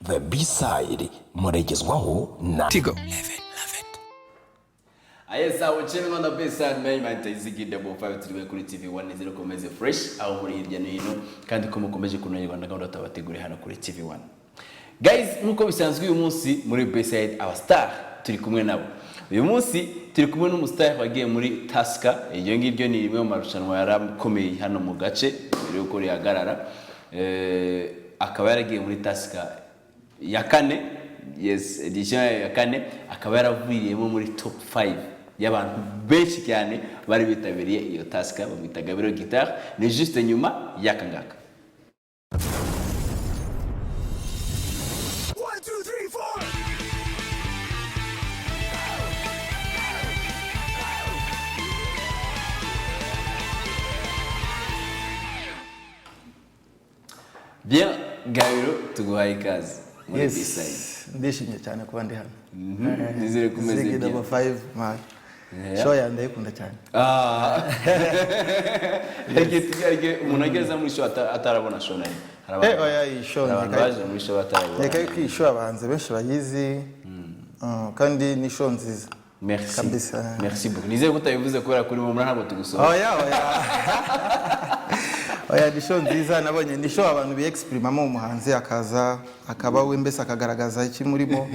The B-side muregezwaho na Tigo. Yes, I was chilling on the B-side, man. Man, Ziggy 55 turi kuri TV 1 nizere ko meze fresh aho muri hirya no hino kandi ko mukomeje kunogerwa na gahunda tabateguriye hano kuri TV 1. Guys, nkuko bisanzwe uyu munsi muri B-side our star turi kumwe nabo. Uyu munsi turi kumwe n'umustar wagiye muri Tusker. Iryo ngiryo ni rimwe mu marushanwa yarakomeye hano mu gace mbere yuko rihagarara. Akaba yaragiye muri Tusker ya kane, yes, edition yayo ya kane, akaba yaravuyemo muri top 5 y'abantu benshi cyane bari bitabiriye iyo Tusker. Bamwita Gabiro Guitar. Ni juste nyuma y'aka ngaka. One, two, three, four. Bien, Gabiro, tuguhaye ikaze muri B-side. Yes, ndishimye cyane kuba ndi hano. Nizere ko umeze Ziggy bien. 55 man. Yeah. Show yanjye ndayikunda cyane. Ah. Hari igihe umuntu ageze muri show atarabona show nayo. Hari Oya, iyi show hari abantu baje muri show batarabona. Nkeka yuko iyi show abahanzi benshi bayizi, kandi ni show nziza. Merci. Kabisa. Merci beaucoup. Nizere ko utabivuze kubera kuri mu ntabwo tugusohora. Oya, oya. Oya, ni show nziza nabonye, ni show abantu biexprimamo, umuhanzi akaza akaba we mbese akagaragaza ikimurimo.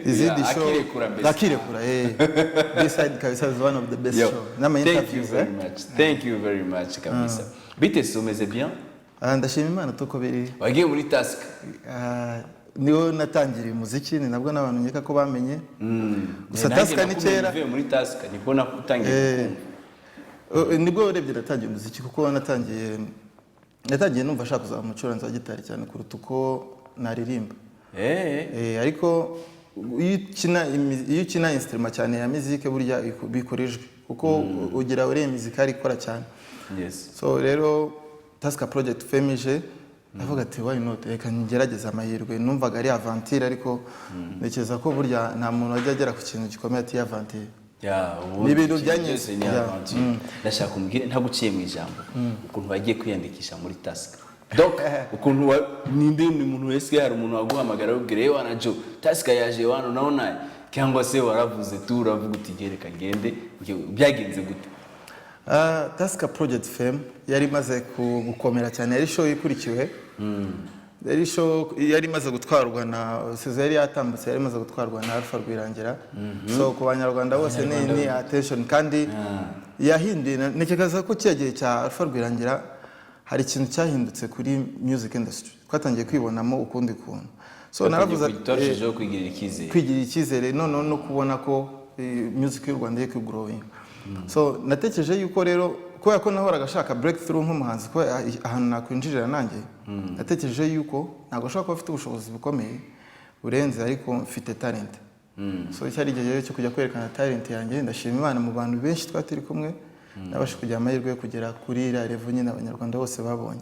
Izindi Yeah, show akirekura mbese. Akirekura, eh. B-side kabisa is one of the best Yo, show. N'ama thank you interviews, very eh. much. Thank you very much kabisa. Bite se, umeze bien? Ah, ndashima Imana tuko biri. Wagiye muri Tusker. Ah, niho natangiriye umuziki, ni nabwo n'abantu nkeka ko bamenye. Gusa Nanjye Tusker ni nakumenye kera. uvuye muri Tusker nibwo natangiye kukumva. Nibwo urebye natangiye umuziki, kuko natangiye numva ashaka kuzaba umucuranzi wa gitari cyane kuruta uko naririmba. Ariko iyo ukina instrument cyane ya muzike, burya bikora ijwi, kuko ugira uriya muzikari ikora cyane. So rero Tusker Project Fame ije, ndavuga ati why not, reka ngerageze amahirwe. Numvaga ari aventure, ariko ntekereza ko burya nta muntu wajya agera ku kintu gikomeye ati aventure. Ya, ubundi Ni ibintu ikintu byanyuze. byose ni aventure. Ndashaka umbwire ntaguciye mu ijambo ukuntu wagiye kwiyandikisha muri Tusker. Donc ukuntu ninde ni umuntu wese, hari umuntu waguhamagara ubwire yewe wana Joe, Tusker yaje wano naona, cyangwa se waravuze tu uravuga uti gereka ngende? Byagenze gute? Tusker Project Fame yari imaze gukomera cyane, yari show ikurikiwe, yari show yari imaze gutwarwa na sezo yari yatambutse, yari imaze gutwarwa na Alpha Rwirangira. So ku banyarwanda bose ni attention, kandi yahinduye. Ntekereza ko kiriya gihe cya Alpha Rwirangira hari ikintu cyahindutse kuri music industry, twatangiye kwibonamo ukundi kuntu. So naravuze twarushijeho kwigirira icyizere. Kwigirira icyizere, noneho no kubona ko music y'u Rwanda iri kugrowing. So natekereje yuko rero kubera ko nahoraga ashaka breakthrough nk'umuhanzi, kubera ahantu nakwinjirira nanjye, natekereje yuko ntabwo ashobora kuba afite ubushobozi bukomeye burenze, ariko mfite talent. So cyari igihe rero cyo kujya kwerekana talent yanjye. Ndashima Imana, mu bantu benshi twari turi kumwe nabasha kugira amahirwe yo kugera kuri iriya level nyine abanyarwanda bose babonye.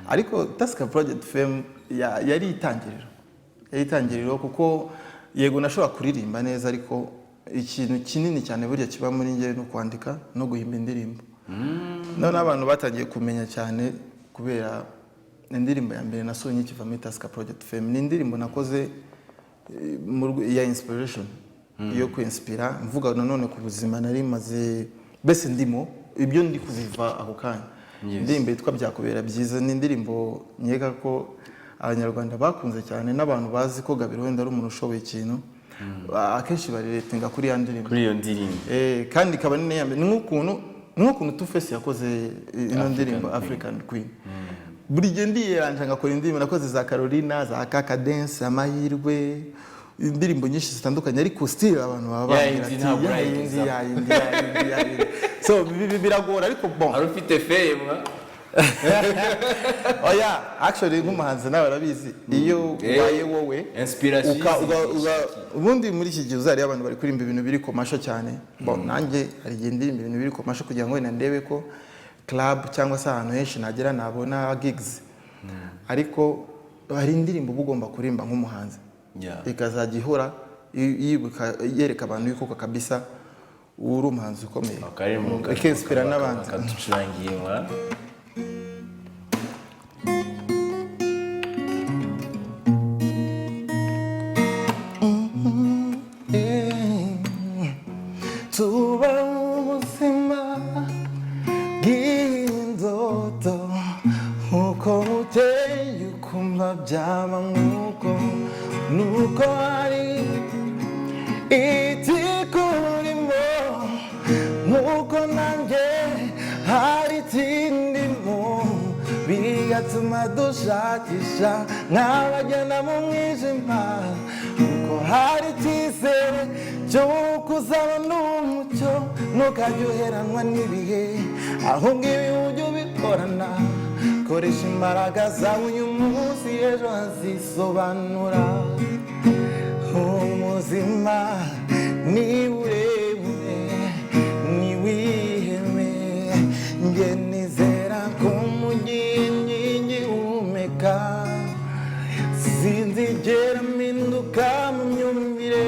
Ariko Tusker Project Fame yari itangiriro, yari itangiriro, kuko yego nashobora kuririmba neza, ariko ikintu kinini cyane burya kiba muri njye ni ukwandika no guhimba indirimbo. Noneho abantu batangiye kumenya cyane kubera indirimbo ya mbere nasohoye nkikiva muri Tusker Project Fame. Ni indirimbo nakoze ya inspiration, yo kwinspira, mvuga nanone ku buzima nari maze mbese ndimo, ibyo ndi kuviva ako kanya. Indirimbo yitwa Byakubera Byiza ni indirimbo nkeka ko abanyarwanda bakunze cyane, n'abantu bazi ko Gabiro wenda ari umuntu ushoboye ikintu, akenshi barelatinga kuri ya ndirimbo. Kuri iyo ndirimbo. Kandi ikaba ni n'iya mbere. Ni nk'ukuntu Two-Face yakoze ino ndirimbo African Queen. Buri gihe ndiyeranja ngakora indirimbo, nakoze za Carolina, za Kaka Dance, Amahirwe, indirimbo nyinshi zitandukanye, ariko still abantu baba Ya bambwira yindi ati ntabwo ya yindi, urayigezaho. ya yindi, ya yindi, ya yindi. So biragora, ariko bon. Hari ufite fame. Oya, actually nk'umuhanzi nawe arabizi, iyo ubaye wowe Inspiration ubundi muri iki gihe uzariyo abantu bari kuririmba ibintu biri commercial cyane. Bon, nanjye hari igihe ndirimba ibintu biri commercial kugira ngo wenda ndebe ko club cyangwa se ahantu henshi nagera nabona gigs, ariko hari indirimbo uba ugomba kuririmba nk'umuhanzi ikazajya ihora yibuka, yereka abantu yuko kabisa uri umuhanzi ukomeye, Akaririmbo ikinspira n'abandi. Kaducurangiye wa. Tuba mu buzima bw'indoto, uko bukeye ukumva byaba nk'uko nuko hari ikikurimo, nk'uko nanjye hari ikindimo, bigatuma dushakisha nk'abagenda mu mwijima, kuko hari icyizere cy'uko uzabona umucyo. Ntukajya uheranwa n'ibihe, ahubwo ibi ujye ubikorana. Koresha imbaraga zawe uyu munsi, ejo hazisobanura. Ubuzima ni burebure, ni wihebe. Njye nizera ko mu gihe ngihumeka sinzigera mpinduka mu myumvire.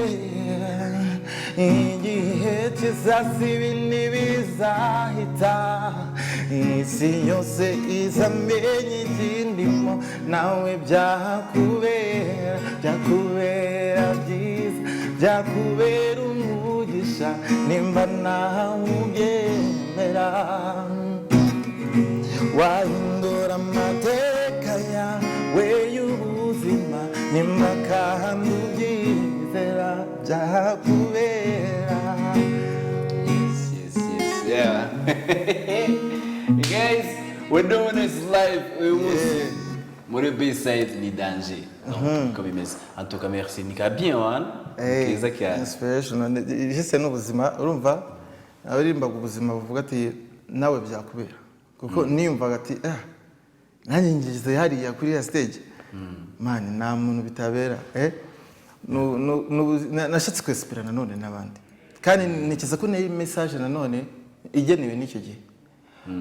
Igihe kizasiba ntibizahita, isi yose izamenya ikindimo. Nawe byakubera, byakubera byiza, byakubera umugisha nimba nawe ubyemera. Wahindura amateka yawe y'ubuzima nimba kandi ubyizera, byakubera. Yes, yeah. Guys, we're doing this live uyu munsi muri B-side, ni danger. Donc, uko bimeze. En tout cas, merci. Ni ka bien wan. Keza cyane. Inspiration ihise n'ubuzima. Urumva abaririmbaga ubuzima buvuga ati nawe byakubera, kuko niyumvaga ati ah, nanjye ngeze hariya kuri ya stage, man, nta muntu bitabera. Nashatse kwesipira nanone n'abandi, kandi ntekereza ko n'iyi message nanone igenewe n'icyo gihe,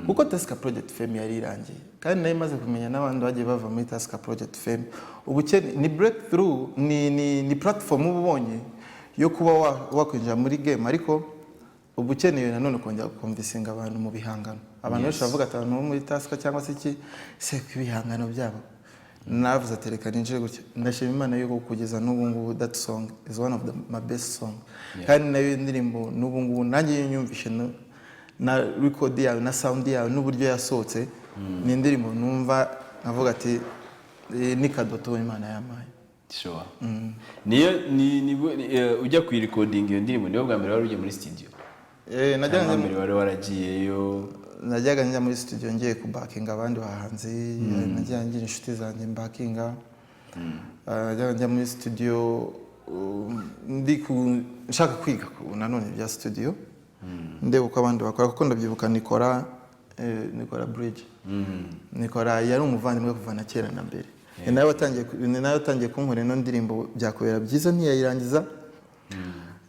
kuko Tusker Project Fame yari irangiye, kandi nayo imaze kumenya n'abandi bagiye bava muri Tusker Project Fame. Ubukene ni breakthrough, ni platform uba ubonye yo kuba wakwinjira muri game, ariko uba ukeneye nanone kongera guconvincinga abantu mu bihangano. Abantu benshi bavuga ati abantu bo muri Tusker cyangwa se iki se ko ibihangano byabo. Navuze ati reka ninjire gutya. Ndashima Imana yuko kugeza n'ubu ngubu that song is one of my best song, kandi nayo indirimbo n'ubu ngubu nanjye iyo nyumvishe na record yawe na sound yawe n'uburyo yasohotse, ni indirimbo numva nkavuga ati "Eh, ni kadoto Imana yampaye." Sure. Niyo ni ujya kuyirecordinga iyo ndirimbo, niyo bwa mbere wari ugiye muri studio? Eh, najyaga Cyangwa njya mbere wari waragiyeyo? Najyaga njya muri studio ngiye kubackinga abandi bahanzi, najyaga ngira inshuti zanjye mbackinga. Najyaga njya muri studio ndi nshaka kwiga nanone ibya studio, ndeba uko abandi bakora, kuko ndabyibuka Nikora, Nikora Bridge, Nikora yari umuvandimwe kuva na kera na mbere. Ni nawe watangiye kunkorera ino ndirimbo byakubera byiza, ntiyayirangiza.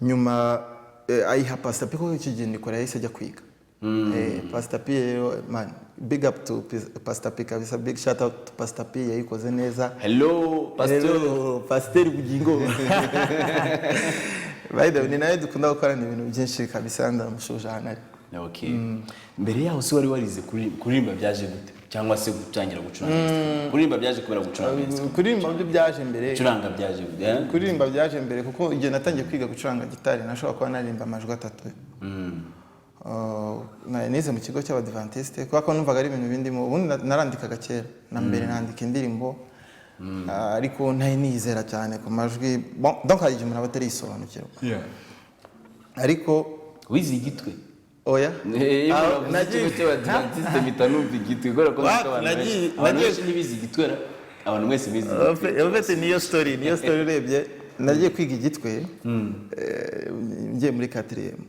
Nyuma ayiha Pastor P, kuko icyo gihe Nikora yahise ajya kwiga. Pastor P rero, man, big up to Pastor P kabisa, big shout out to Pastor P, yayikoze neza. Hello, pastor. Hello, Pasteur Bugingo. By the way, ni nawe dukunda gukorana ibintu byinshi kabisa, ndamushuje ahantu ari. Okay, mbere yaho se wari warize kuririmba? Byaje gute, cyangwa se gutangira gucuranga instrument? Kuririmba byaje kubera gucuranga instrument? Kuririmba byo byaje mbere. Gucuranga byaje gute, eh? Kuririmba byaje mbere, kuko igihe natangiye kwiga gucuranga gitari nashobora kuba naririmba amajwi atatu. Nize mu kigo cy'Abadivantiste, kubera ko numvaga ari ibintu bindimo. Ubundi narandikaga kera na mbere, nandika indirimbo, ariko ntari niyizera cyane ku majwi. Bon, donc hari igihe umuntu aba atarisobanukirwa, ariko Wize Igitwe? Oya. Eh, iyo Ah, umuntu avuze ikigo cy'Abadivantiste mpita numva Igitwe, kubera ko nzi ko abantu benshi, abantu benshi ntibize Igitwe ra. Abantu mwese bize Igitwe. En fait, niyo story urebye nagiye kwiga Igitwe, ngiye muri quatrième,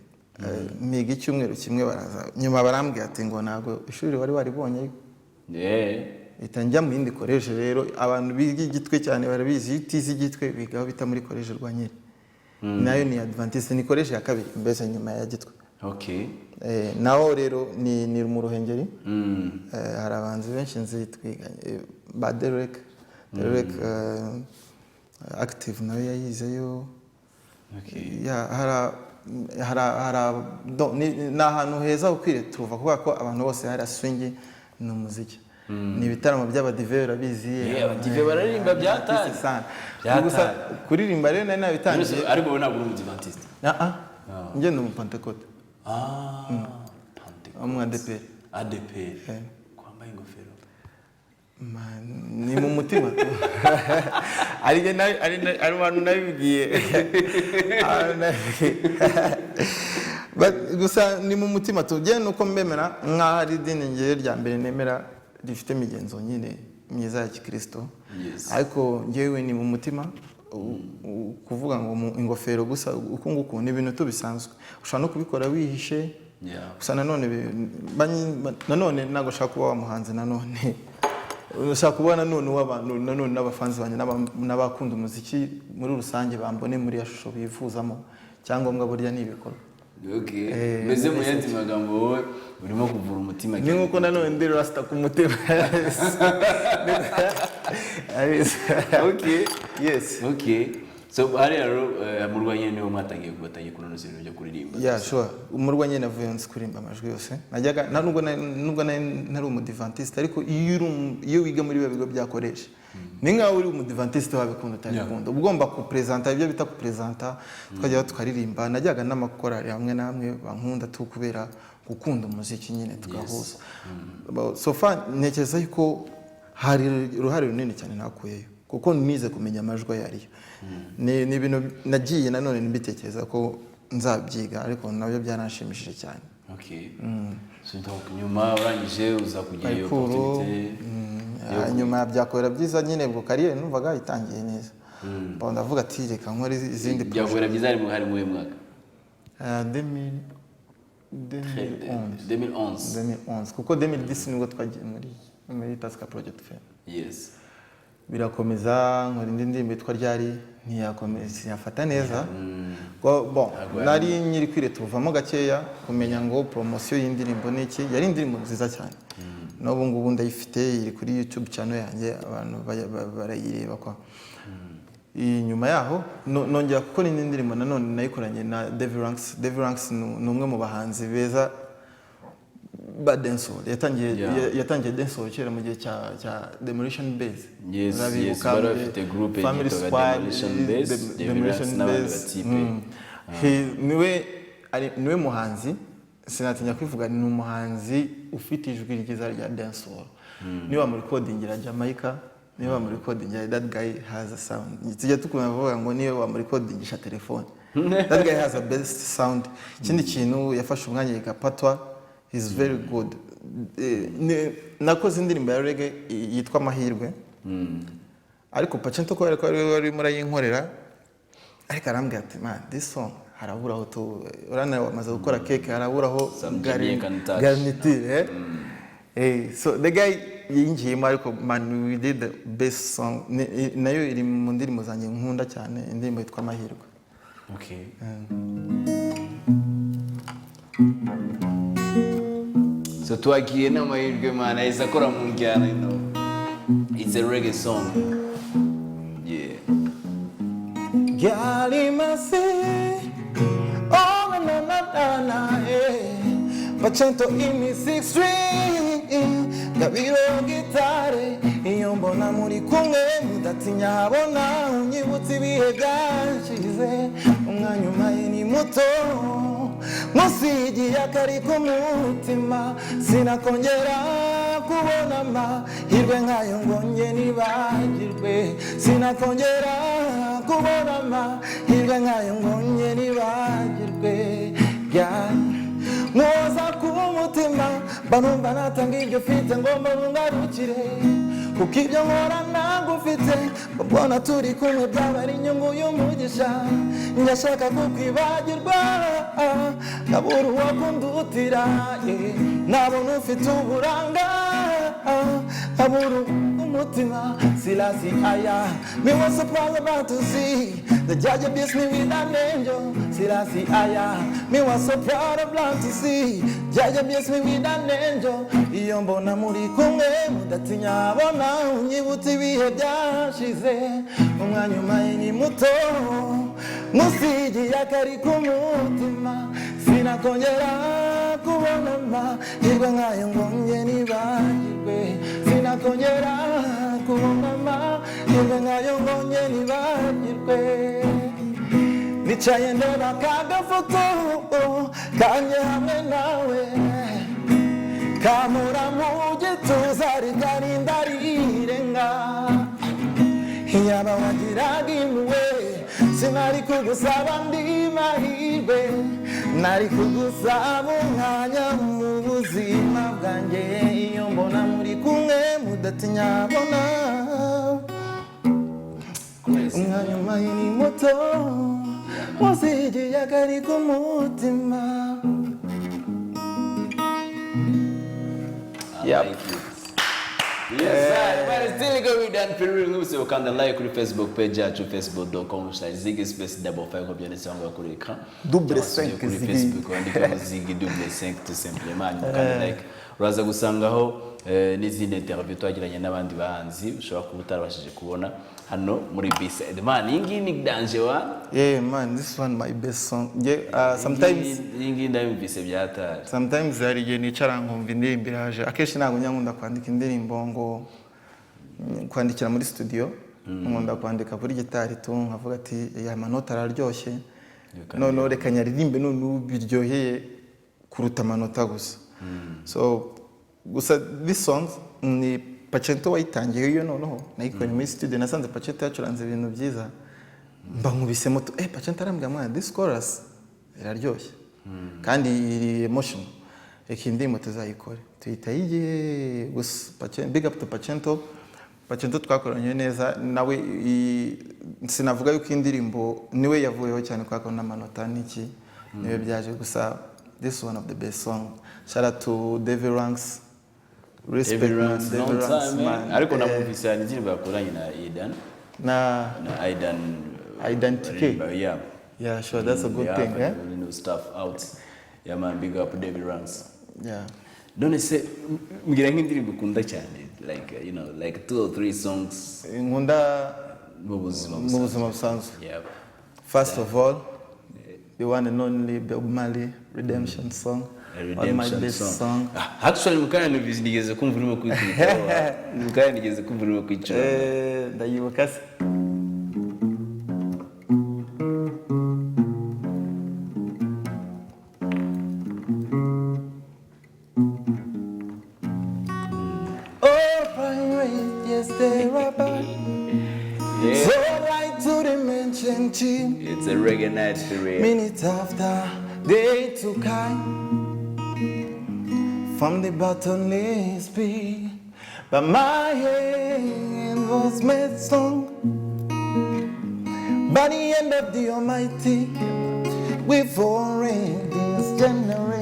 miga icyumweru kimwe, baraza nyuma barambwira ati ngo ntabwo ishuri wari waribonye. Mpita njya mu yindi koleje. Rero abantu biga Igitwe cyane barabizi, iyo utize Igitwe biga aho bita muri Koleje Rwankeri, nayo ni Adventiste, ni koleje ya kabiri mbese nyuma ya Gitwe. Naho rero ni mu Ruhengeri. Hari abahanzi benshi nzi twiganye, ba Derek Active nawe yayizeyo. Ya, hari ni ahantu heza ho kwireturuva, kubera ko abantu bose hari swing ni umuziki, ni ibitaramo by'Abadive, urabizi. Yeah, Abadive bararirimba byatari. Sana. Byatari. Gusa kuririmba rero nari nabitangiye. Ariko wowe ntabwo uri Umudivantiste? Ah, ah. Njye ndi umupantekote. Ah, Pentecote. Umu ADPR. ADPR. Kwambaye ingofero. Man, ni mu mutima tu. Ari njye ari abantu nabibwiye. Abantu nabibwiye. But gusa ni mu mutima tu. Njye nuko mbemera nk'aho ari idini ngewe rya mbere nemera rifite imigenzo nyine myiza ya gikristo. Ariko njyewe ni mu mutima. Kuvuga ngo mu ingofero gusa uku nguku ni ibintu tu bisanzwe, ushobora no kubikora wihishe. Gusa nanone nanone ntabwo ushaka kuba wa muhanzi, nanone ushaka kuba nanone uw'abantu, nanone n'abafanzi banjye n'abakunda umuziki muri rusange bambone muri ya shusho bifuzamo. Icyangombwa burya ni ibikorwa. Okay. Mbese mu yandi magambo, wowe urimo kuvura umutima Ni cyane. nk'uko nanone ndi rasita ku mutima. Yes. Okay. So hariya rero mu Rwanya niho mwatangiye, batangiye kunonosa ibintu byo kuririmba. Yeah, sure. Mu Rwanya navuye nzi kuririmba amajwi yose. Najyaga nta nubwo nari ntari umudivantiste, ariko iyo wiga muri biba bigo byakoresha ni nkaho uri umudivantiste, wabikunda utabikunda uba ugomba kupresenta, ibyo bita kupresenta. Tukajyaho tukaririmba, najyaga n'amakorali hamwe na hamwe bankunda tu kubera gukunda umuziki nyine, tugahuza. So far ntekereza yuko hari uruhare runini cyane nakuyeyo, kuko nize kumenya amajwi ayo ariyo. Ni ibintu nagiye nanone mbitekereza ko nzabyiga, ariko nabyo byaranshimishije cyane. Okay. So donc nyuma urangije uza kugira iyo Parcours, opportunité. Nyuma byakorera byiza nyine, ubwo carrière numvaga itangiye neza. Bon, ndavuga ati reka nkore izindi. Byakubera byiza hari mu mwaka? 2000, 2011. 2011. 2011, kuko 2010 nibwo twagiye muri Tusker Project Fame. Birakomeza, nkora indi ndirimbo yitwa Ryari, ntiyakomeza, ntiyafata neza. Bon, nari nyiri kwiretuvamo gakeya, kumenya ngo promotion y'indirimbo ni iki. Yari indirimbo nziza cyane, n'ubu ngubu ndayifite, iri kuri YouTube channel yanjye, abantu barayireba kwa. Nyuma yaho nongera gukora indi ndirimbo nanone nayikoranye na Davy Ranks. Davy Ranks ni umwe mu bahanzi beza ba dancehall. Yatangiye yatangiye dancehall kera mu gihe cya Demolition Base. Urabibuka Yes, bari bafite groupe Family yitwaga Squad, Demolition Base, Davy Demolition Ranks n'abandi Base. batipe. Niwe muhanzi, sinatinya kwivuga, ni umuhanzi ufite ijwi ryiza rya dancehall. Niba muri recordingira Jamaica, niba muri recordingira, that guy has a sound. Tujya dukunda kuvuga ngo niyo wamurecordingisha telefone, that guy has a best sound. Ikindi kintu, yafashe umwanya yiga patois. He's very good. Nakoze indirimbo ya reggae yitwa Amahirwe, ariko Pacento kubera ko ariwe wari urimo urayinkorera, ariko arambwira ati: "Man, this song haraburaho tu, urana wamaze gukora cake, haraburaho Some Jamaican touch. Garniture." So the guy yinjiyemo, ariko man, we did the best song. Nayo iri mu ndirimbo zanjye nkunda cyane, indirimbo yitwa Amahirwe. Okay. So twagiye n'amahirwe, man, ahise akora mu njyana. It's a reggae song. Yeah. Girl in my city, oh na na na na na, yeah. Pacento in me 6 string, Gabiro gitare, iyo mbona muri kumwe mudatinya habona, unyibutsa ibihe byashize, umwanya umpaye ni muto, musigiye akari ku mutima, sinakongera kubona amahirwe nkayo ngo nge nibagirwe, sinakongera kubona amahirwe nkayo ngo nge nibagirwe. Yeah. Mwoza ku mutima, mba numva natanga ibyo ufite ngo mbone ungarukire, kuko ibyo nkora nagufite mbona turi kumwe byaba ari inyungu y'umugisha. Ndashaka kukwibagirwa nkabura uwo kundutira, yeah. Nabona ufite uburanga nkabura umutima. Selassie aya me was surprised about to see the judge bless me with an angel. Selassie aya me was so proud of love to see judge bless me with an angel. Iyo mbona muri kumwe mudatinya abona, unyibutsa ibihe byashize, umwanya umpaye ni muto, musigiye akari ku mutima, sinakongera kubona amahirwe nkayo ngo nge nibagirwe, sinakongera kubona amahirwe nkayo ngo nge nibagirwe. Nicaye ndeba ka gafoto kanjye hamwe nawe, kamura mu gituza rikarinda rirenga. Yaba wagiraga impuhwe, sinari kugusaba andi mahirwe, nari kugusaba umwanya mu buzima bwanjye. Iyo mbona muri kumwe mudatinya bona umwanya umaye ni muto, musigiye akari ku mutima. I like it. Yes, sir. But it's still going down period. Mwese ukanda like kuri Facebook page yacu, facebook.com/Ziggy space 55, ko byanditse aho ngaho kuri écran. Double Cyangwa se ujye cinq kuri Ziggy. Facebook wandikemo Ziggy double cinq tout simplement, hanyuma ukanda like, uraza gusangaho n'izindi interview twagiranye n'abandi bahanzi ushobora kuba utarabashije kubona hano muri B-side. Man, iyi ngiyi ni danger wa. Yeah man, this one my best song. Yeah, sometimes Iyi ngiyi ndayumvise byatari. Sometimes hari igihe nicara nkumva indirimbo iraje. Akenshi ntabwo njya nkunda kwandika indirimbo ngo kwandikira muri studio, nkunda kwandika kuri gitari tu, nkavuga ati aya manota araryoshye, noneho reka nyaririmbe, noneho biryoheye kuruta amanota gusa. So gusa this song ni Pacento wayitangiye iyo, noneho nayikoreye muri studio, nasanze Pacento yacuranze ibintu byiza, mba nkubisemo tu, Pacento arambwira: "Mwana, this chorus iraryoshye kandi iri emotional, reka iyi ndirimbo tuzayikore." Tuhita igihe gusa. Big up to Pacento. Pacento twakoranye neza nawe. Sinavuga yuko indirimbo niwe yavuyeho cyane kubera ko n'amanota n'iki niwe byaje. Gusa this is one of the best song. Shout out to Davy Ranks, respect. David Man, Ranks, Davy long Ranks, time, man. man. Ariko namwumvise hari indirimbo yakoranye na Aidan. Na Na Aidan. Aidan TK. Yeah. Yeah, sure, that's a good Yeah, thing, eh? New stuff out. Yeah man, big up David Ranks. Yeah. None se mbwira nk'indirimbo ukunda cyane, like like two or three songs Nkunda mu buzima mu busanzwe. Buzima busanzwe? Yeah. First of all, the one and only Bob Marley, Redemption Song. A One of my redemption best song. song. Ah, actually mukanya numvise nigeze kumva urimo kuyikubitaho. Mukanya nigeze kumva urimo kuyicuranga. Ndayibuka se. Oh, pirate, yes, they rabbi. So right to the mansion team. It's a reggae night for real. Minutes after they took I from the bottomless pit, but my hand was made strong by the hand of the Almighty. We've already this generation.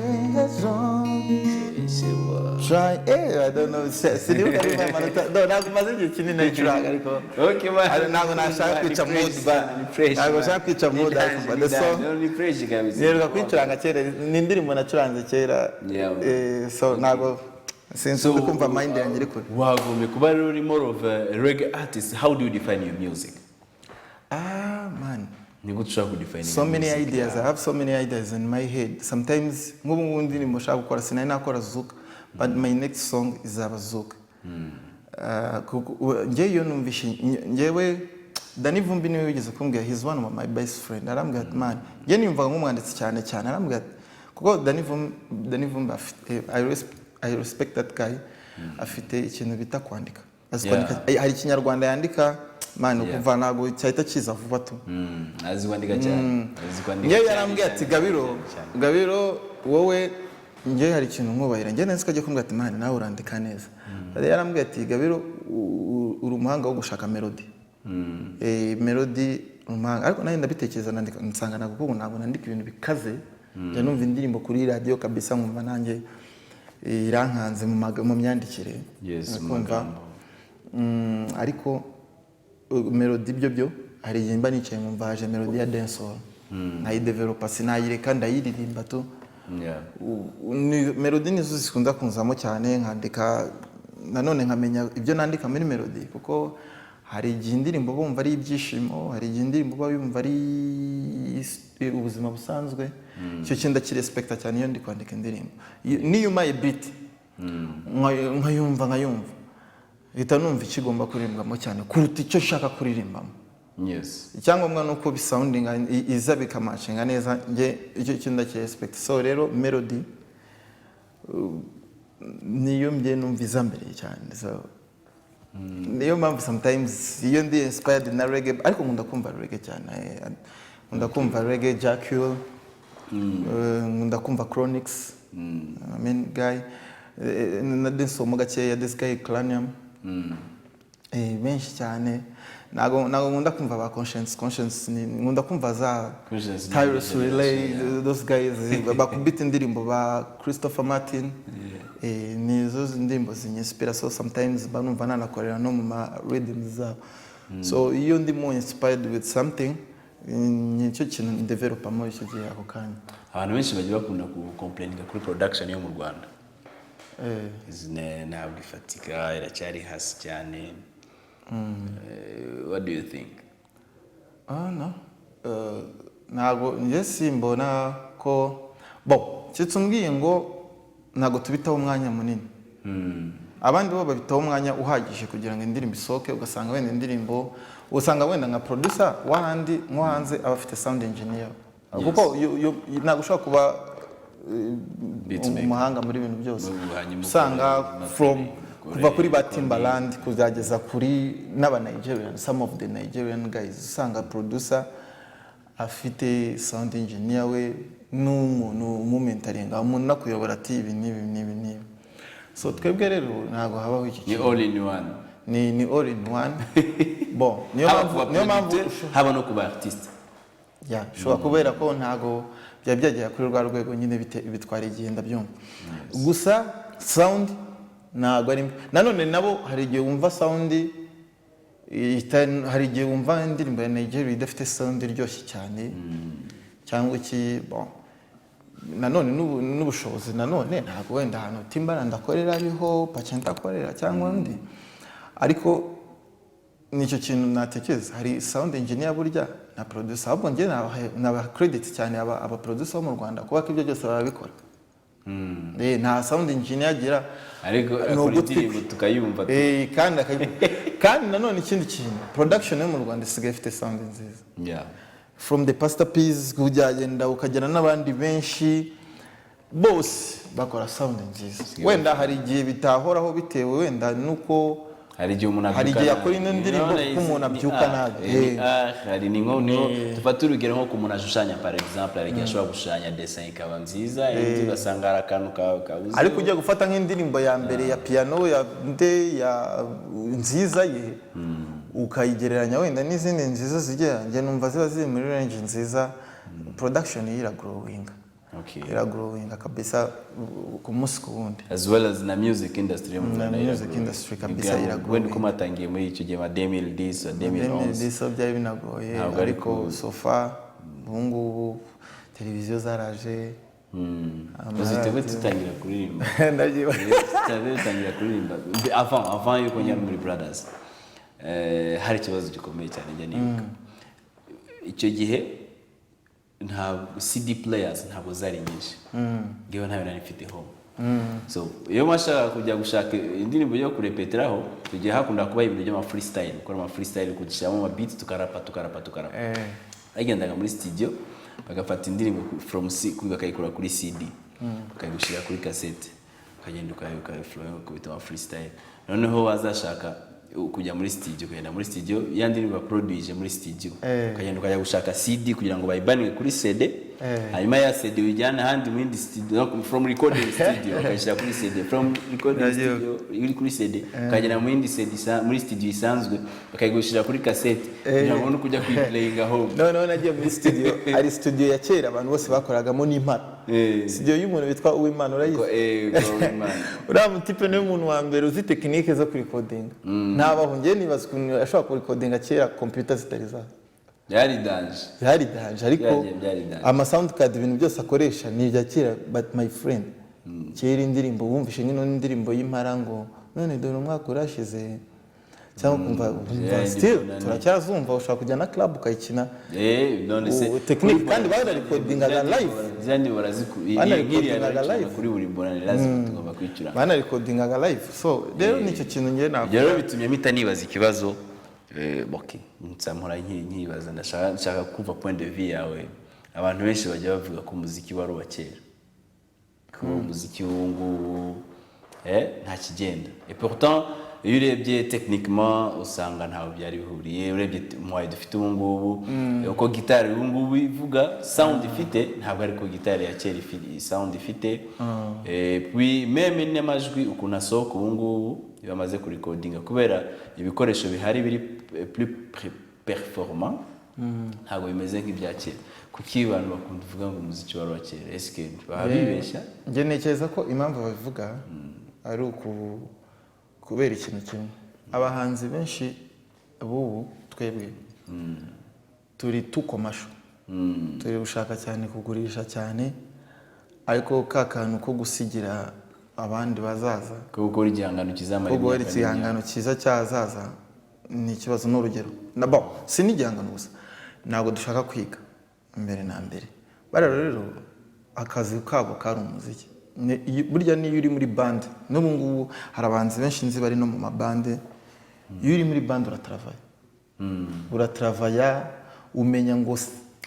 Try, I don't know. Sinibuka niba amanota. No, ntabwo maze igihe kinini nayicuranga ariko. Okay, man. Ntabwo nashaka kwica Ni mood fresh, ba. ni fresh, Ntabwo man. nshaka kwica mood Ni ariko danger, the song. ni fresh kabisa. Niheruka kuyicuranga kera, ni indirimbo nacuranze kera. Yeah. So ntabwo sinzi kumva mind yanjye iri kure. Wagombye kuba rero uri more of a reggae artist. How do you define your music? Ah man. Ni gute ushobora kudefine So your many music? ideas. I have so many ideas in my head. Sometimes nk'ubu ngubu indirimbo nshaka gukora, sinari nakora zouk, but my next song izaba zouk. Njye iyo numvishe, njyewe Danny Vumbi niwe wigeze kumbwira, he's one of my best friend, arambwira ati: "Man," njye niyumvaga nk'umwanditsi cyane cyane, arambwira ati, kuko Danny Vumbi afite, I respect that guy, afite ikintu bita kwandika, azi kwandika. Hari ikinyarwanda yandika man, ukumva ntabwo cyahita kiza vuba tu. Azi kwandika cyane, azi kwandika Njyewe cyane, yarambwiye ati: cyane, "Gabiro, cyane, cyane. Gabiro, wowe njyewe hari ikintu nkubahira." Njyewe nzi ko agiye kumbwira ati: "Man, nawe urandika neza." Yarambwiye ati: "Gabiro, uri umuhanga wo gushaka melody. Melody uri umuhanga." Ariko nanjye ndabitekereza, nandika nsanga ntabwo, kuko ntabwo nandika ibintu bikaze. Njya numva indirimbo kuri radiyo kabisa nkumva nanjye irankanze mu myandikire. Yes, mu Kumva magambo. Ariko melody byo hari igihe mba nicaye nkumva haje melody ya dancehall, nkayidevelopa, sinayireka, ndayiririmba tu. Melody nizo zikunda kunzamo cyane, nkandika nanone nkamenya ibyo nandika muri melody, kuko hari igihe indirimbo bumva ari ibyishimo, hari igihe indirimbo uba yumva ari ubuzima busanzwe. Icyo kintu ndakirespekta cyane iyo ndi kwandika indirimbo. Niyo umpaye beat nkayumva, hita numva ikigomba kuririmbwamo cyane kuruta icyo nshaka kuririmbamo. Icyangombwa ni uko bisoundinga iza bikamatchinga neza. Njye icyo kintu ndakirespect. So rero melody niyo njye numva iza mbere cyane. So niyo mpamvu sometimes iyo ndi inspired na reggae, ariko nkunda kumva reggae cyane. Nkunda kumva reggae, Jah Cure, nkunda kumva Chronixx, I mean guy, na dancehall mo gakeya, this guy Clanium. Benshi cyane. Ntago nkunda kumva ba Conscience. Conscience nkunda kumva za Conscience ni Tarrus generation, Riley, those guys bakubita indirimbo, ba Christopher Martin. Nizo ndirimbo zinyinspira. So sometimes mba numva nanakorera no mu ma rhythms zabo. So iyo ndimo inspired with something, nicyo kintu ndevelopamo icyo gihe, ako kanya. Abantu benshi bajya bakunda kucomplaininga kuri production yo mu Rwanda. Ntabwo ifatika, iracyari hasi cyane. What do you think? Ah, no. Ntabwo njye simbona ko bo keretse umbwiye ngo ntabwo tubitaho umwanya munini. Abandi bo babitaho umwanya uhagije kugira ngo indirimbo isohoke, ugasanga wenda indirimbo, usanga wenda nka producer w'ahandi nko hanze aba afite sound engineer, kuko ntabwo ushobora kuba Beatmaker. umuhanga muri ibintu byose. Hanyuma usanga ukore from mastering, ukore kuva kuri ba recording. Timbaland kuzageza kuri n'aba Nigerian, some of the Nigerian guys, usanga producer afite sound engineer we n'umuntu umumentoringa, umuntu unakuyobora ati ibi n'ibi n'ibi n'ibi. So twebwe rero ntabwo habaho iki Ni kintu. all in one. Ni all in one. Bon, niyo Haba mpamvu ku ba niyo mpamvu producteur, haba no ku ba artiste. Ya, ushobora kubera ko ntago byaba byagera kuri rwa rwego nyine, bitwara igihe, ndabyumva. Gusa sound ntago ari mbi nanone. Nabo hari igihe wumva sound hari igihe wumva indirimbo ya Nigeria idafite sound iryoshye cyane cyangwa iki. Bon, nanone n'ubushobozi nanone, ntabwo wenda ahantu Timbaland akorera ariho Pacento akorera cyangwa undi, ariko nicyo kintu natekereza. Hari sound engineer burya na producer. Ahubwo njye nabaha credit cyane aba producer bo mu Rwanda, kuba ko ibyo byose barabikora. Nta sound engineer agira. Ariko Ni akora ugutwi indirimbo kwe. tukayumva. Kandi nanone ikindi kintu, production yo mu Rwanda isigaye ifite sound nziza, from the Pastor Peas kujyagenda ukagera n'abandi benshi, bose bakora sound nziza. Wenda hari igihe bitahoraho bitewe wenda nuko Hari igihe umuntu hari abyuka igihe nabi. akora ino ndirimbo Urabona kuko umuntu izi ni abyuka art, nabi. ni art, hari ni nko niho dufate urugero nko ku muntu ashushanya, par exemple, hari igihe ashobora gushushanya dessin ikaba nziza, indi ugasanga hari akantu kabuze. Ariko ugiye gufata nk'indirimbo ya mbere ya piano ya nde ya nziza ye, ukayigereranya wenda n'izindi nziza zigera, njye numva ziba ziri muri range nziza. Production ye iragrowinga. Iragrowinga kabisa ku munsi ku wundi. As well as na music industry yo mu Na Rwanda music iragrowing. industry kabisa Wenda iragrowing. uko mwatangiye muri icyo gihe ma 2010, 2011. Diso byari binagoye. Ntabwo ari Ariko so far ubu ngubu televiziyo zaraje. Uzi twebwe dutangira kuririmba, Ndabyibuka. twebwe dutangira kuririmba avant yuko njya muri Brothers, hari ikibazo gikomeye cyane njya nibuka. Icyo gihe ntabwo CD players ntabwo zari nyinshi, ngewe ntayo nari mfite home. So iyo mwashaka kujya gushaka indirimbo yo kurepeteraho, tugiye hakunda kuba ibintu by'ama freestyle, gukora ama freestyle, kudushyiramo ama beats, tukarapa, tukarapa, tukarapa. Bagendaga muri studio bagafata indirimbo from C, bakayikura kuri CD, bakayigushyira kuri cassette, ukagenda ukayiflow, ukubita ama freestyle. Noneho wazashaka kujya muri studio, ukagenda muri studio, ya ndirimbo baproduije muri studio, ukagenda ukajya gushaka CD kugira ngo bayibanike kuri CD. Hanyuma ya CD uyijyane ahandi mu yindi studio, no, from recording studio bakayishyira kuri CD, from recording Ndagiye. studio iri kuri CD ukagera mu yindi CD muri studio isanzwe bakayigushyira kuri cassette kugira ngo ubone uko ujya kuyiplayinga home. Noneho nagiye muri studio, hari studio ya kera abantu bose bakoragamo n'impano, studio y'umuntu witwa Uwimana, urayizi? Ko Uwimana. Uriya mutipe niwe muntu wa mbere uzi technique zo kurikodinga ntabaho. Njye nibaza ukuntu ashobora kurikodinga kera computer zitari zaza. Byari danger. Byari danger, ariko Byari danger. ama sound card, ibintu byose akoresha ni ibya kera. But my friend, kera indirimbo wumvishe nyine indirimbo y'impara ngo none dore umwaka urashize, cyangwa ukumva ukumva still turacyazumva, ushobora kujya na club ukayikina. None se Ubu technique, kandi bararikodingaga live. Zandi baraziku Banarikodingaga live. Kuri buri bonane lazima tugomba kwicura. Banarikodingaga live. So rero nicyo kintu njye Ibyo navuga. rero bitumye mpita nibaza ikibazo. Ok, nsamura nkibaza, ndashaka kumva point de vue yawe. Abantu benshi bajya bavuga ko umuziki wari uwa kera, ko umuziki w'ubu ngubu nta kigenda. Et pourtant, iyo urebye techniquement, usanga ntaho byari bihuriye. Urebye umuhayi dufite ubu ngubu, uko gitari ubu ngubu ivuga, sound ifite, ntabwo ariko gitari ya kera sound ifite. Puis même n'amajwi ukuntu asohoka ubu ngubu iyo bamaze kurikodinga, kubera ibikoresho bihari biri plus performant, ntabwo bimeze nk'ibya kera. Kuki abantu bakunda kuvuga ngo umuziki wari uwa kera? Eske baba bibeshya? Njye ntekereza ko impamvu babivuga ari kubera ikintu kimwe: abahanzi benshi b'ubu, twebwe turi tukomasho, turi gushaka cyane kugurisha cyane, ariko ka kantu ko gusigira abandi bazaza, ko gukora igihangano kizamara ko guhera imyaka. Igihangano cyiza cyazaza ni ikibazo. Ni urugero na bon, si n'igihangano gusa, ntabwo dushaka kwiga mbere na mbere. Bariya rero akazi kabo kari umuziki. Burya niyo uri muri band, n'ubu ngubu hari abahanzi benshi nzi bari no mu mabande. Iyo uri muri band urataravaya, urataravaya, umenya ngo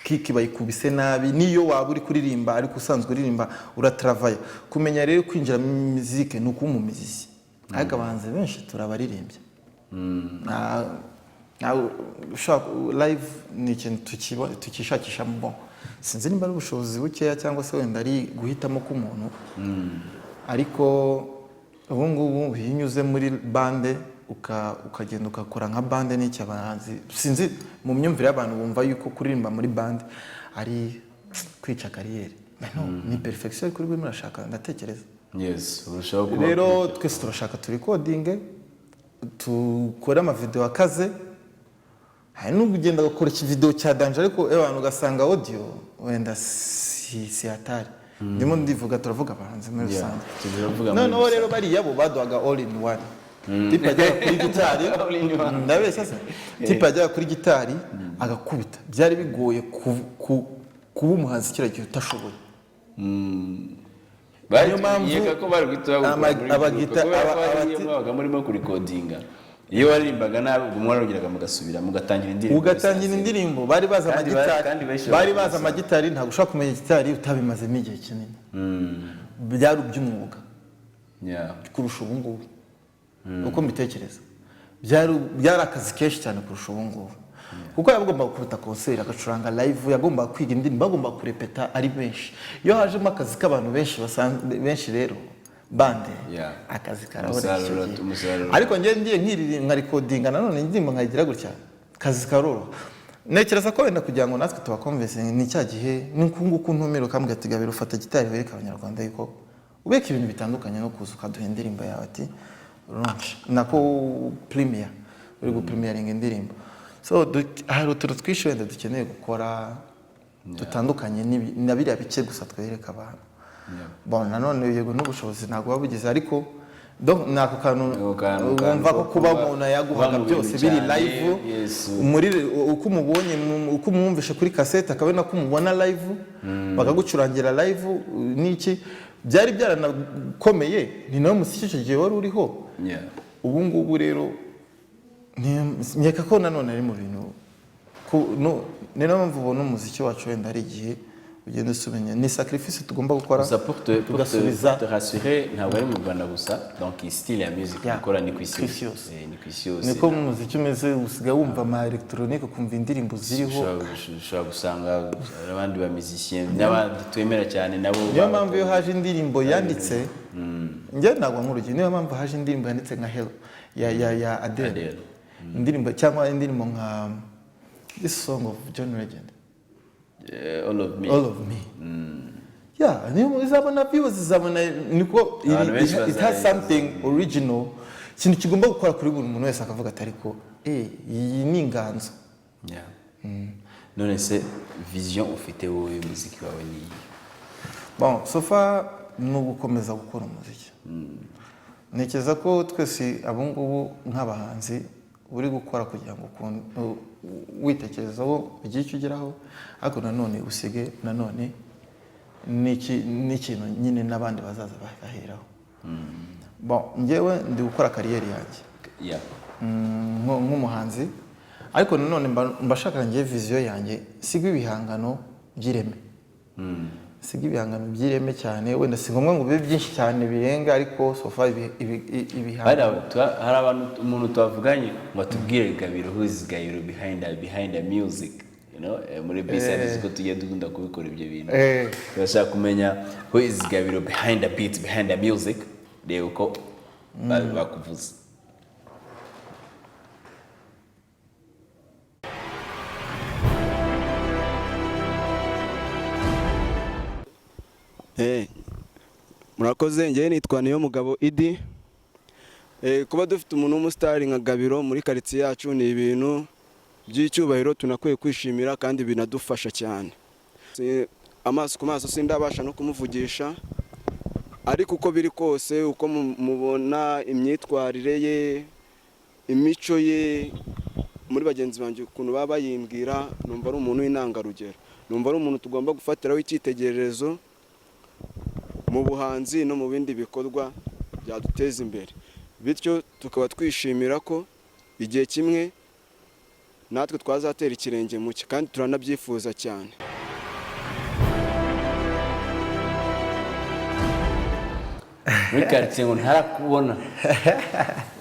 kick bayikubise nabi. Niyo waba uri kuririmba ariko usanzwe uririmba, urataravaya. Kumenya rero kwinjira muri muzike ni ukuba umumizisi, ariko abahanzi benshi turabaririmbye. Ushaka live ni ikintu tukishakishamo. Bon, sinzi nimba ari ubushobozi bukeya cyangwa se wenda ari guhitamo k'umuntu, ariko ubu ngubu iyo unyuze muri band ukagenda ugakora nka band n'iki, abahanzi, sinzi, mu myumvire y'abantu bumva yuko kuririmba muri band ari kwica carrière. Mais no, ni perfection kuri buri murashaka, ndatekereza. Yes, urushaho kuba. Rero twese turashaka turikodinge, dukore amavideo akaze. Hari n'ubwo ugenda ugakora ikivideo cya danger, ariko abantu ugasanga audio wenda si hatari. Ndimo ndivuga, turavuga abahanzi muri rusange. Turavuga muri. Noneho rero bariya bo baduhaga all in one. Type yajyaga kuri gitari. All in one. Ndabeshya se? Type yajyaga kuri gitari agakubita. Byari bigoye kuba umuhanzi kiriya gihe utashoboye. Bari Niyo mpamvu nkeka ko bari guhita bagukura muri groupe, kubera ko hari iyo mwabaga murimo kurikodinga, iyo waririmbaga nabi, ubwo mwarongeraga mugasubira mugatangira indirimbo. Ugatangira indirimbo. Bari bazi amagitari. Kandi benshi Bari bakora. bazi amagitari. Ntabwo ushobora kumenya gitari utabimazemo igihe kinini. Byari iby'umwuga kurusha ubu ngubu uko mbitekereza. Byari akazi kenshi cyane kurusha ubu ngubu, kuko yagombaga gukubita concert, agacuranga live, yagombaga kwiga indirimbo, bagombaga kurepeta ari benshi. Iyo hajemo akazi k'abantu benshi benshi rero, band, akazi karaboneka icyo gihe. Umusaruro. Ariko njye ngiye nkiririmba, nkarikodinga, nanone indirimbo nkayigira gutya, akazi karoroha. Ntekereza ko wenda kugira ngo natwe tubakomvese ni cya gihe, ni uku nguku ntumira ukambwira ati: "Gabiro, ufata gitari wereke Abanyarwanda yuko ubeka ibintu bitandukanye no kuza ukaduha indirimbo yawe," ati launch nako premiere, uri gupremieringa indirimbo. So hari utuntu twinshi wenda dukeneye gukora dutandukanye na biriya bike gusa twereka abantu. Bon, nanone yego n'ubushobozi ntabwo buba bugize, ariko donc ni ako kantu. Ako kantu wumva ko ko kuba umuntu kuba yaguhaga mu byose bintu biri cyane, live, muri uko umubonye, uko umwumvishe kuri kasete, akaba ari nako umubona live, bakagucurangira live n'iki, byari byaranakomeye. Ni nawe muziki icyo gihe wari uriho. Ubu ngubu rero nkeka ko nanone ari mu bintu ni nayo mpamvu ubona umuziki wacu wenda hari igihe ugenda usubira. Ni sacrifice tugomba gukora, Gusa tugasubiza. pour te rassurer, ntabwo ari mu Rwanda gusa. Donc iyi style ya music gukora ni ku isi Ku isi yose. yose. Ni ku isi yose. Niko umuziki umeze, usigaye wumva ama electronic, ukumva indirimbo ziriho. Ushobora gusanga hari abandi ba musiciens n'abandi twemera cyane nabo. Niyo mpamvu iyo haje indirimbo yanditse, njye ntabwo nk'urugero, niyo mpamvu haje indirimbo yanditse nka Hello ya Adele, Adele. Indirimbo cyangwa indirimbo nka this song of John Legend. All of Me. All of Me, yeah, niyo izabona views, izabona niko Abantu benshi it has something original, ikintu kigomba gukora kuri buri muntu wese akavuga ati: "Ariko iyi ni inganzo." Yeah. None se vision ufite wowe y'umuziki wawe ni iyi? Bon, so far ni ugukomeza gukora umuziki. Ntekereza ko twese abo ngubu nk'abahanzi uri gukora kugira ngo witekerezaho ugire icyo ugeraho, ariko nanone usige nanone n'ikintu nyine n'abandi bazaza bagaheraho. Bon, njyewe ndi gukora carrière yanjye nk'umuhanzi. Ariko nanone mba shaka ngiye vision yanjye sigwa ibihangano by'ireme, siga ibihangano by'ireme cyane. Wenda si ngombwa ngo bibe byinshi cyane birenga, ariko so far ibihangano. Hari abantu, umuntu twavuganye ngo atubwire Gabiro, who is Gabiro behind the music, muri B-side, ko tujya dukunda kubikora ibyo bintu. Turashaka kumenya who is Gabiro behind the beat, behind the music. Reba uko bakuvuze. Murakoze. Njyewe nitwa niyo mugabo Idi. Kuba dufite umuntu w'umusitari nka Gabiro muri karitsiye yacu ni ibintu by'icyubahiro tunakwiye kwishimira kandi binadufasha cyane. Amaso ku maso sindabasha no kumuvugisha, ariko uko biri kose, uko mubona imyitwarire ye, imico ye muri bagenzi banjye, ukuntu baba bayimbwira, numva ari umuntu w'intangarugero, numva ari umuntu tugomba gufatiraho icyitegererezo mu buhanzi no mu bindi bikorwa byaduteza imbere. Bityo tukaba twishimira ko igihe kimwe natwe twazatera ikirenge mu cye, kandi turanabyifuza cyane. Muri karitsiye ngo ntarakubona,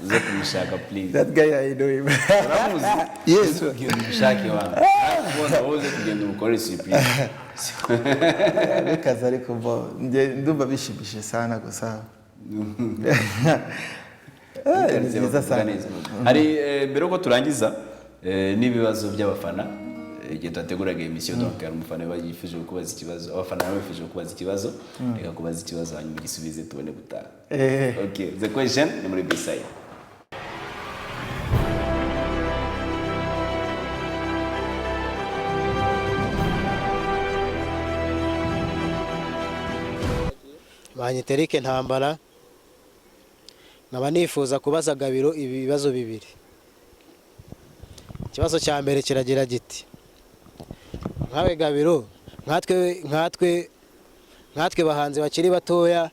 uze kumushaka please. That guy, I know him. Uramuzi? Yes. Uze kugenda umushake wangu, ntarakubona, wowe uze kugenda umukorere surprise. Bikaze, ariko bo njye ndumva bishimishije sana gusa. Ni byiza sana. Hari mbere yuko turangiza n'ibibazo by'abafana, igihe twateguraga iyi mission, donc hari umufana yifuje kubaza ikibazo, abafana nabo bifuje kubaza ikibazo. Reka kubaza ikibazo hanyuma ugisubize tubone gutaha. Okay, the question ni muri B-side. Banyita Eric Ntambara, nkaba nifuza kubaza Gabiro ibibazo bibiri. Ikibazo cya mbere kiragira giti: nkawe Gabiro, nkatwe bahanzi bakiri batoya,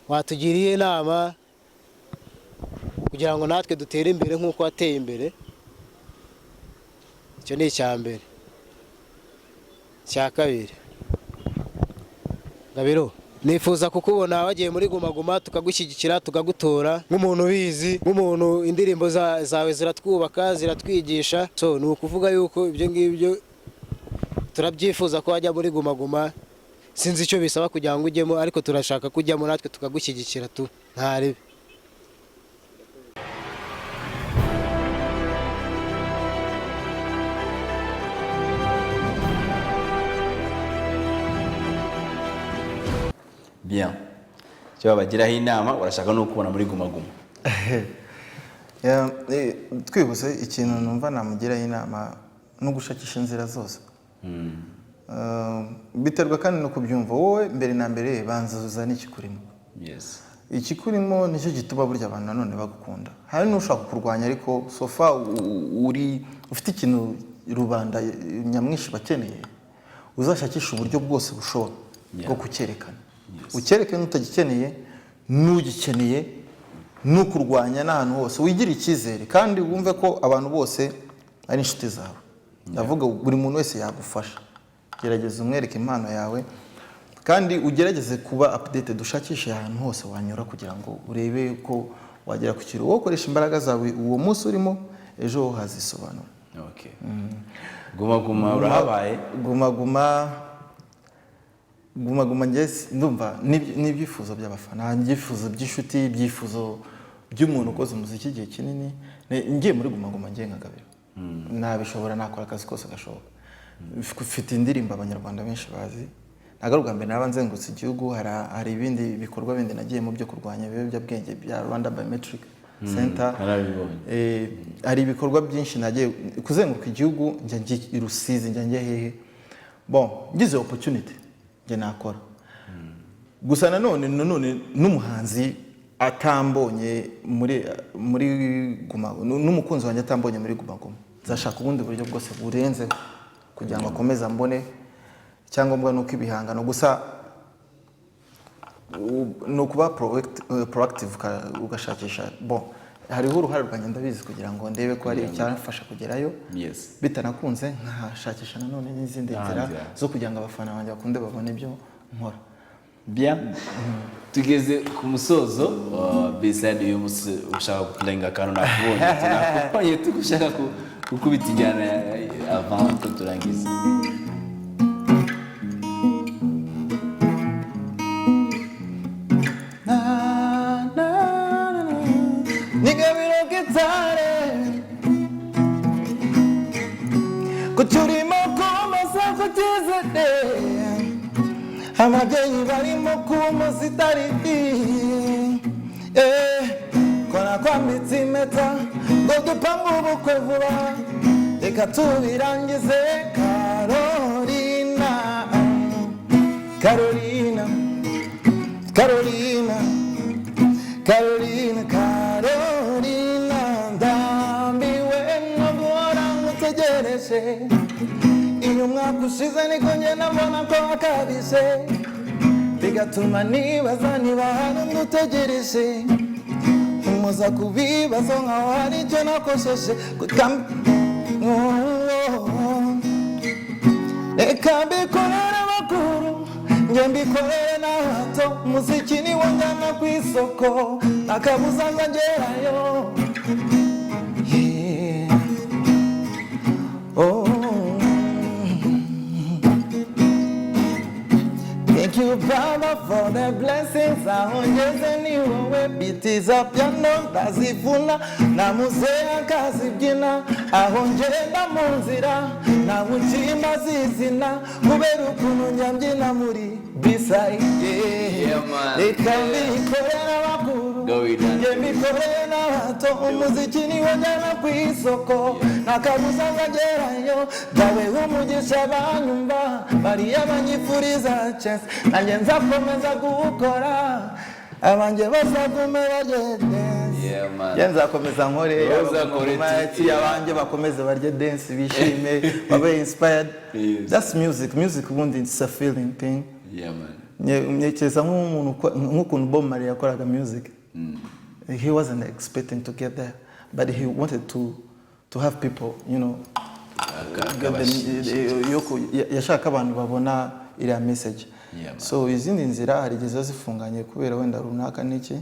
watugiriye inama kugira ngo natwe dutere imbere nk'uko wateye imbere? Icyo ni icya mbere. Icya kabiri, Gabiro, nifuza kukubona wagiye muri Guma Guma, tukagushyigikira, tukagutora nk'umuntu ubizi, nk'umuntu indirimbo zawe ziratwubaka, ziratwigisha. So ni ukuvuga yuko ibyo ngibyo turabyifuza ko wajya muri Guma Guma. Sinzi icyo bisaba kugira ngo ujyemo, ariko turashaka kujyamo natwe tukagushyigikira tu ntaribi. Bien, icyo babagiraho inama, urashaka no kubona muri Guma Guma. Yeah, twihuse, ikintu numva namugiraho inama no gushakisha inzira zose. Biterwa kandi no kubyumva wowe. Mbere na mbere banza uzane ikikurimo. Ikikurimo nicyo gituma burya abantu nanone bagukunda. Hari n'ushaka kukurwanya, ariko so far uri ufite ikintu rubanda nyamwinshi bakeneye, uzashakisha uburyo bwose bushoboka bwo kucyerekana, ucyerekane utagikeneye n'ugikeneye n'ukurwanya n'ahantu hose. Wigire icyizere kandi wumve ko abantu bose ari inshuti zawe. Ndavuga buri muntu wese yagufasha. Gerageza umwereke impano yawe kandi ugerageze kuba updated, ushakishe ahantu hose wanyura kugira ngo urebe ko wagera ku kintu. Wowe ukoresha imbaraga zawe uwo munsi urimo, ejo hazisobanura. Okay. Guma Guma urahabaye. Guma Guma, Guma Guma, njye ndumva n'ibyifuzo by'abafana, ibyifuzo by'inshuti, ibyifuzo by'umuntu ukoze umuziki igihe kinini. Ngiye muri Guma Guma ngiye nka Gabiro, nabishobora, nakora akazi kose gashoboka. Mfite indirimbo abanyarwanda benshi bazi. Ntabwo ari ubwa mbere naba nzengurutse igihugu. Hari ibindi bikorwa bindi nagiyemo byo kurwanya ibiyobyabwenge bya Rwanda Biometric Center. Narabibonye. Hari ibikorwa byinshi nagiye kuzenguruka igihugu, njya njya i Rusizi, njya njya hehe. Bon, ngize opportunity njye nakora. Gusa nanone n'umuhanzi atambonye muri Guma, n'umukunzi wanjye atambonye muri Guma Guma, nzashaka ubundi buryo bwose burenzeho kugira ngo akomeze ambone. Icyangombwa ni uko ibihangano gusa ni ukuba proactive, ugashakisha. Bon, Hariho uruhare rwanjye, ndabizi, kugira ngo ndebe ko hari icyafasha kugerayo. Bitanakunze, nkashakisha nanone n'izindi nzira Nzira. zo kugira ngo abafana banjye bakunde babone ibyo nkora. Bien, tugeze ku musozo. B-Side, uyu munsi ushaka kurenga akantu, nakubonye, tunakubonye tugushaka gukubita injyana avant ko turangiza. Na, na, na, na. Ni Gabiro Guitare. Kuturimo kumaza kutizere, ababyeyi barimo kumoza itariki. Kora kwambitse impeta ngo dupange ubukwe vuba, reka tubirangize. Carolina, Carolina, Carolina, Carolina, Carolina, ndambiwe no guhora ngutegereje. Iyo umwaka ushize niko ngenda mbona ko wakabije, bigatuma nibaza niba hari undi utegereje. Umuza ku bibazo nkaho hari icyo nakosheje. Reka mbikorere abakuru, njye mbikorere n'abato. Umuziki niwo njyana ku isoko, akabuza ngerayo. Yeah. Oh. Thank you, Baba, for the blessings. Aho ngeze ni wowe. Beat za piano ndazivuna, na muzehe akazibyina. Aho ngenda mu nzira nta mukimba zizina, kubera ukuntu njya mbyina muri B-Side. Yeah, man. Reka mbikorere abakuru, Go with that. njye mbikorere n'abato. Umuziki niwo njyana ku isoko, nta kabuza ngagerayo. Dawe umugisha banyumva, bariya banyifuriza chance, nanjye nzakomeza gukora, abanjye bazagume barye dance. Yeah, man. Njye nzakomeza nkore. Wowe uzakore. Abanjye bakomeze barye dance, bishime, babe inspired. That's music. Music ubundi it's a feeling thing. Yeah, man. Ntekereza nk'umuntu nk'ukuntu Bob Marley yakoraga music. He wasn't expecting to get there, but he wanted to have people get yashaka abantu babona iriya message. Yeah, man. So izindi nzira hari igihe ziba zifunganye kubera wenda runaka n'iki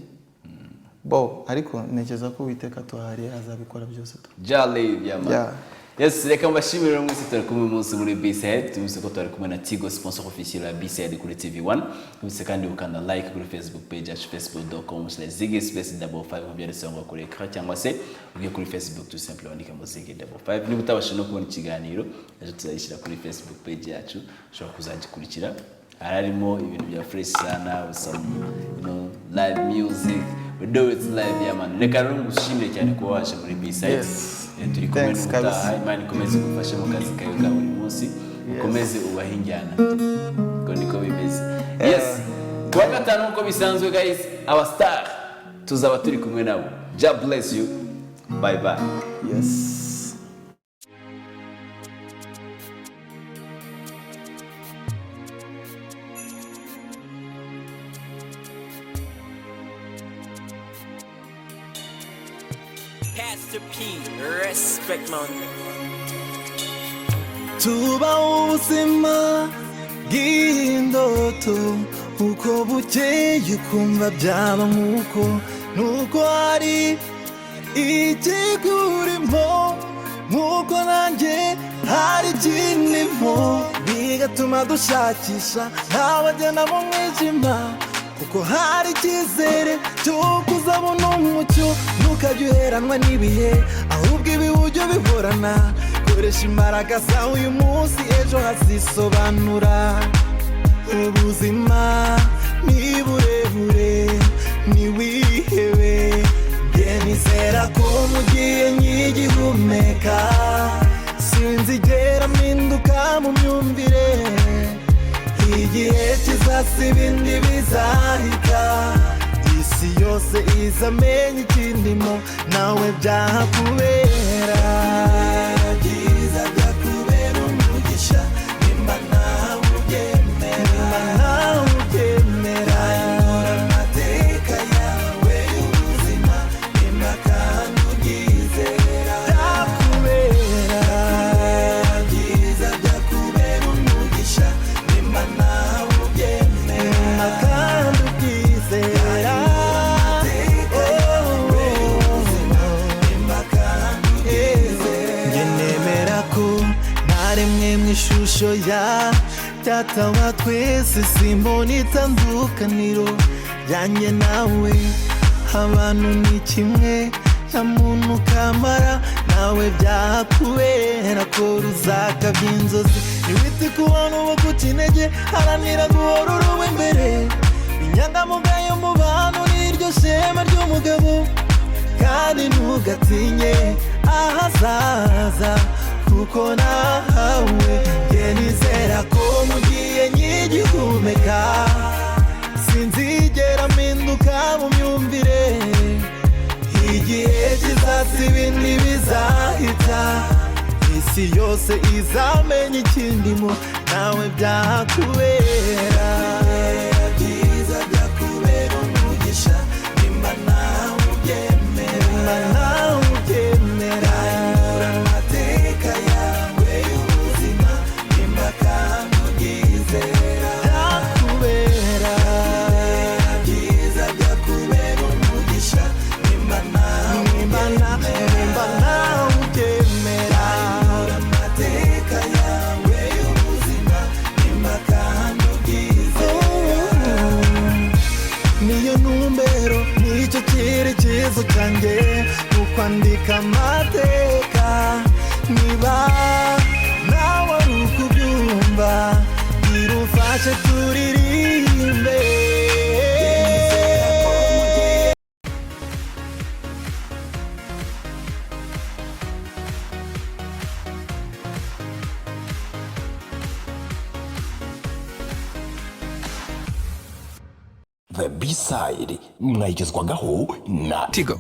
bo, ariko ntekereza ko Uwiteka tuhari, azabikora byose tu. Jolly, yeah, man. Yeah. Yes, reka mbashimire rero mwese turi kumwe umunsi muri B-Side. Tubise ko turi kumwe na Tigo, sponsor officiel ya B-Side kuri TV1. Tubise kandi ukanda like kuri Facebook page yacu, facebook.com/ziggy space 55, byanditse ngo kuri écran, cyangwa se ugiye kuri Facebook tout simple wandike ngo Ziggy 55. Niba utabashije no kubona ikiganiro, ejo tuzayishyira kuri Facebook page yacu, ushobora kuzagikurikira. Harimo ibintu bya fresh sana, some live music. We do it live, yeah, man. Reka rero ngushimire cyane kuba waje muri B-Side. Yes. Turi kumwe Thanks, n'ubutaha. kabisa. Imana ikomeze igufashe mu kazi kawe ka buri munsi, ukomeze ubahe injyana, ko niko bimeze. Yes, kuwa gatanu nk'uko bisanzwe, guys, aba star tuzaba turi kumwe nabo. God bless you, bye bye. Yes. Pastor P, respect, man. Tuba ubuzima bw'indoto, uko bukeye ukumva byaba nk'uko nuko hari ikikurimo, nk'uko nanjye hari ikindimo, bigatuma dushakisha ntabagenda mu mwijima, kuko hari icyizere cy'uko uzabona umucyo. Ntukajye uheranwa n'ibihe, ahubwo ibi ujye ubihorana. Koresha imbaraga zawe uyu munsi, ejo hazisobanura. Ubuzima ni burebure, ntiwihebe. Njye nizera ko mugiye nkigihumeka, sinzigera mpinduka mu myumvire. Igihe kizasa ibindi bizahita, isi yose izamenya ikindimo, nawe byahakubera byiza, byakubera umugisha nimba nawe ubyemera, nimba nawe ubyemera. Hindura amateka yawe y'ubuzima nimba kandi Rya Data wa twese, simbona itandukaniro ryanjye nawe. Abantu ni kimwe, nta muntu kamara. Nawe byakubera ko ruzakabya inzozi. Ntiwite ku bantu baguca intege, haranira guhora uruba imbere. Inyangamugayo mu bantu niryo shema ry'umugabo, kandi ntugatinye ahazaza kuko nahawe. Njye nizera ko mugiye nkigihumeka sinzigera mpinduka mu myumvire. Igihe kizaza ibindi bizahita, isi yose izamenya ikindimo. Nawe byakubera byiza, byakubera umugisha nimba nawe ubyemera, nawe ubyemera. Hindura amateka yawe y'ubuzima nimba kandi ubyizera. Byakubera byiza, byakubera umugisha nimba nawe, nimba nawe ubyemera. Hindura amateka yawe y'ubuzima nimba kandi ubyizera. Niyo ntumbero, nicyo cyerekezo cyanjye mu kwandika amateka. Niba nawe ari ukubyumva, gira umfashe turirimbe. The B-side mwayigezwagaho na Tigo.